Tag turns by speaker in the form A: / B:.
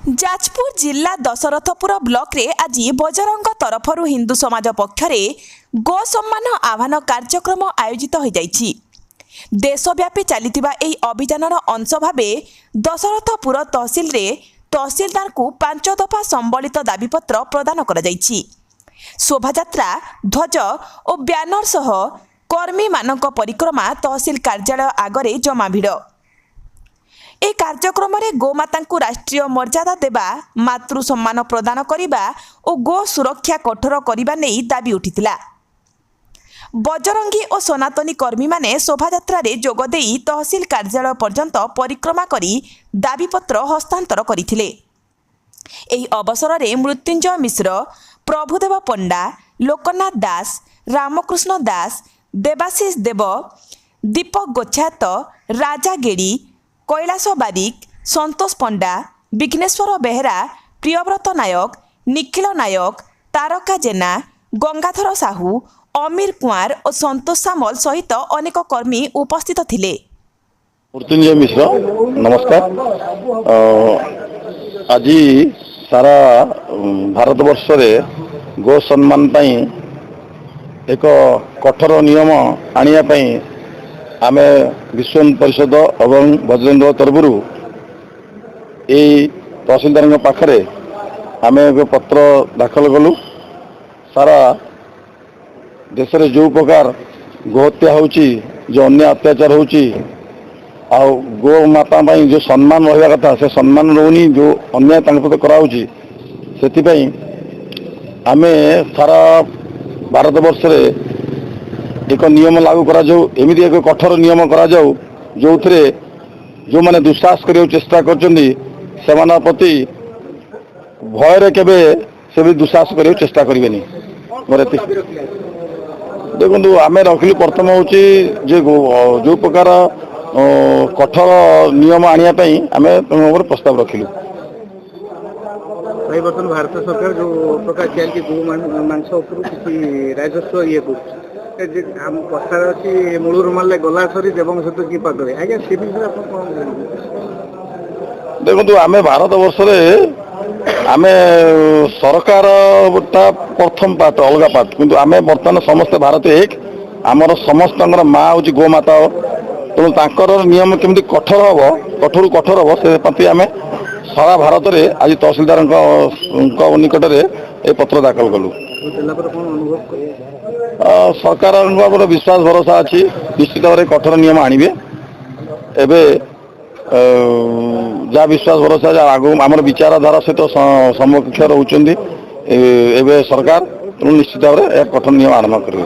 A: ଯାଜପୁର ଜିଲ୍ଲା ଦଶରଥପୁର ବ୍ଲକରେ ଆଜି ବଜରଙ୍ଗ ତରଫରୁ ହିନ୍ଦୁ ସମାଜ ପକ୍ଷରେ ଗୋ ସମ୍ମାନ ଆହ୍ୱାନ କାର୍ଯ୍ୟକ୍ରମ ଆୟୋଜିତ ହୋଇଯାଇଛି। ଦେଶବ୍ୟାପୀ ଚାଲିଥିବା ଏହି ଅଭିଯାନର ଅଂଶ ଭାବେ ଦଶରଥପୁର ତହସିଲରେ ତହସିଲଦାରଙ୍କୁ 5 ଦଫା ସମ୍ବଳିତ ଦାବିପତ୍ର ପ୍ରଦାନ କରାଯାଇଛି। ଶୋଭାଯାତ୍ରା, ଧ୍ୱଜ ଓ ବ୍ୟାନର ସହ କର୍ମୀମାନଙ୍କ ପରିକ୍ରମା, ତହସିଲ କାର୍ଯ୍ୟାଳୟ ଆଗରେ ଜମା ଭିଡ଼। ଏହି କାର୍ଯ୍ୟକ୍ରମରେ ଗୋମାତାଙ୍କୁ ରାଷ୍ଟ୍ରୀୟ ମର୍ଯ୍ୟାଦା ଦେବା, ମାତୃ ସମ୍ମାନ ପ୍ରଦାନ କରିବା ଓ ଗୋ ସୁରକ୍ଷା କଠୋର କରିବା ନେଇ ଦାବି ଉଠିଥିଲା। ବଜରଙ୍ଗୀ ଓ ସନାତନୀ କର୍ମୀମାନେ ଶୋଭାଯାତ୍ରାରେ ଯୋଗଦେଇ ତହସିଲ କାର୍ଯ୍ୟାଳୟ ପର୍ଯ୍ୟନ୍ତ ପରିକ୍ରମା କରି ଦାବିପତ୍ର ହସ୍ତାନ୍ତର କରିଥିଲେ। ଏହି ଅବସରରେ ମୃତ୍ୟୁଞ୍ଜୟ ମିଶ୍ର, ପ୍ରଭୁଦେବ ପଣ୍ଡା, ଲୋକନାଥ ଦାସ, ରାମକୃଷ୍ଣ ଦାସ, ଦେବାଶିଷ ଦେବ, ଦୀପକ ଗୋଛାୟତ, ରାଜା ଗେଡ଼ି, କୈଳାସ ବାରିକ, ସନ୍ତୋଷ ପଣ୍ଡା, ବିଘ୍ନେଶ୍ୱର ବେହେରା, ପ୍ରିୟବ୍ରତ ନାୟକ, ନିଖିଳ ନାୟକ, ତାରକା ଜେନା, ଗଙ୍ଗାଧର ସାହୁ, ଅମୀର କୁଆଁର ଓ ସନ୍ତୋଷ ସାମଲ ସହିତ ଅନେକ କର୍ମୀ ଉପସ୍ଥିତ ଥିଲେ।
B: ମୃତ୍ୟୁଞ୍ଜୟ ମିଶ୍ର, ନମସ୍କାର। ଆଜି ସାରା ଭାରତବର୍ଷରେ ଗୋ ସମ୍ମାନ ପାଇଁ ଏକ କଠୋର ନିୟମ ଆଣିବା ପାଇଁ ଆମେ ବିଶ୍ୱ ହିନ୍ଦୁ ପରିଷଦ ଏବଂ ବଜରଙ୍ଗ ଦଳ ତରଫରୁ ଏଇ ତହସିଲଦାରଙ୍କ ପାଖରେ ଆମେ ଏକ ପତ୍ର ଦାଖଲ କଲୁ। ସାରା ଦେଶରେ ଯେଉଁ ପ୍ରକାର ଗୋହତ୍ୟା ହେଉଛି, ଯେଉଁ ଅନ୍ୟାୟ ଅତ୍ୟାଚାର ହେଉଛି ଆଉ ଗୋ ମାତା ପାଇଁ ଯେଉଁ ସମ୍ମାନ ରହିବା କଥା ସେ ସମ୍ମାନ ରହୁନି, ଯେଉଁ ଅନ୍ୟାୟ ତାଙ୍କ ପ୍ରତି କରାହେଉଛି, ସେଥିପାଇଁ ଆମେ ସାରା ଭାରତବର୍ଷରେ ଏକ ନିୟମ ଲାଗୁ କରାଯାଉ, ଏମିତି ଏକ କଠୋର ନିୟମ କରାଯାଉ ଯେଉଁଥିରେ ଯେଉଁମାନେ ଦୁଃସାହସ କରିବାକୁ ଚେଷ୍ଟା କରୁଛନ୍ତି, ସେମାନଙ୍କ ପ୍ରତି ଭୟରେ କେବେ ସେ ବି ଦୁଃସାହସ କରିବାକୁ ଚେଷ୍ଟା କରିବେନି। ମୋର ଏତିକି। ଦେଖନ୍ତୁ, ଆମେ ରଖିଲୁ, ପ୍ରଥମ ହେଉଛି ଯେ ଯେଉଁ ପ୍ରକାର କଠୋର ନିୟମ ଆଣିବା ପାଇଁ ଆମେ ତୁମ ଉପରେ ପ୍ରସ୍ତାବ ରଖିଲୁ।
C: ଭାଇ, ବର୍ତ୍ତମାନ ଭାରତ ସରକାର ଯୋଉ ପ୍ରକାର ଚାଲିଛି, ଗୋ ମାଂସ ଉପରୁ କିଛି ରାଜସ୍ୱ ଇଏ କରୁଛି, ଏ ଯେ ଆମ କଥାରେ ଅଛି, ମୂଳରୁ ମାରିଲେ ଗଲା ସରି, ଦେବଙ୍କ ସହିତ କି ପାଗରେ। ଆଜ୍ଞା, ସେ ବିଷୟରେ ଆପଣ କଣ କହିବେ?
B: ଦେଖନ୍ତୁ, ଆମେ ଭାରତ ବର୍ଷରେ ଆମେ ସରକାରଟା ପ୍ରଥମ ପାର୍ଟ, ଅଲଗା ପାର୍ଟ, କିନ୍ତୁ ଆମେ ବର୍ତ୍ତମାନ ସମସ୍ତେ ଭାରତ ଏକ। ଆମର ସମସ୍ତଙ୍କର ମା ହେଉଛି ଗୋମାତା। ତେଣୁ ତାଙ୍କର ନିୟମ କେମିତି କଠୋର ହବ, କଠୋରରୁ କଠୋର ହବ, ସେ ପ୍ରତି ଆମେ ସାରା ଭାରତରେ ଆଜି ତହସିଲଦାରଙ୍କ ନିକଟରେ ଏ ପତ୍ର ଦାଖଲ କଲୁ।
C: ଦେଲା ପରେ କଣ ଅନୁଭବ କରିବେ?
B: ସରକାରଙ୍କ ଉପରେ ବିଶ୍ୱାସ ଭରସା ଅଛି, ନିଶ୍ଚିତ ଭାବରେ କଠୋର ନିୟମ ଆଣିବେ। ଏବେ ଯାହା ବିଶ୍ୱାସ ଭରସା, ଯାହା ଆଗକୁ ଆମର ବିଚାରଧାରା ସହିତ ସମକକ୍ଷ ରହୁଛନ୍ତି ଏବେ ସରକାର, ତେଣୁ ନିଶ୍ଚିତ ଭାବରେ ଏହା କଠୋର ନିୟମ ଆରମ୍ଭ କରିବେ।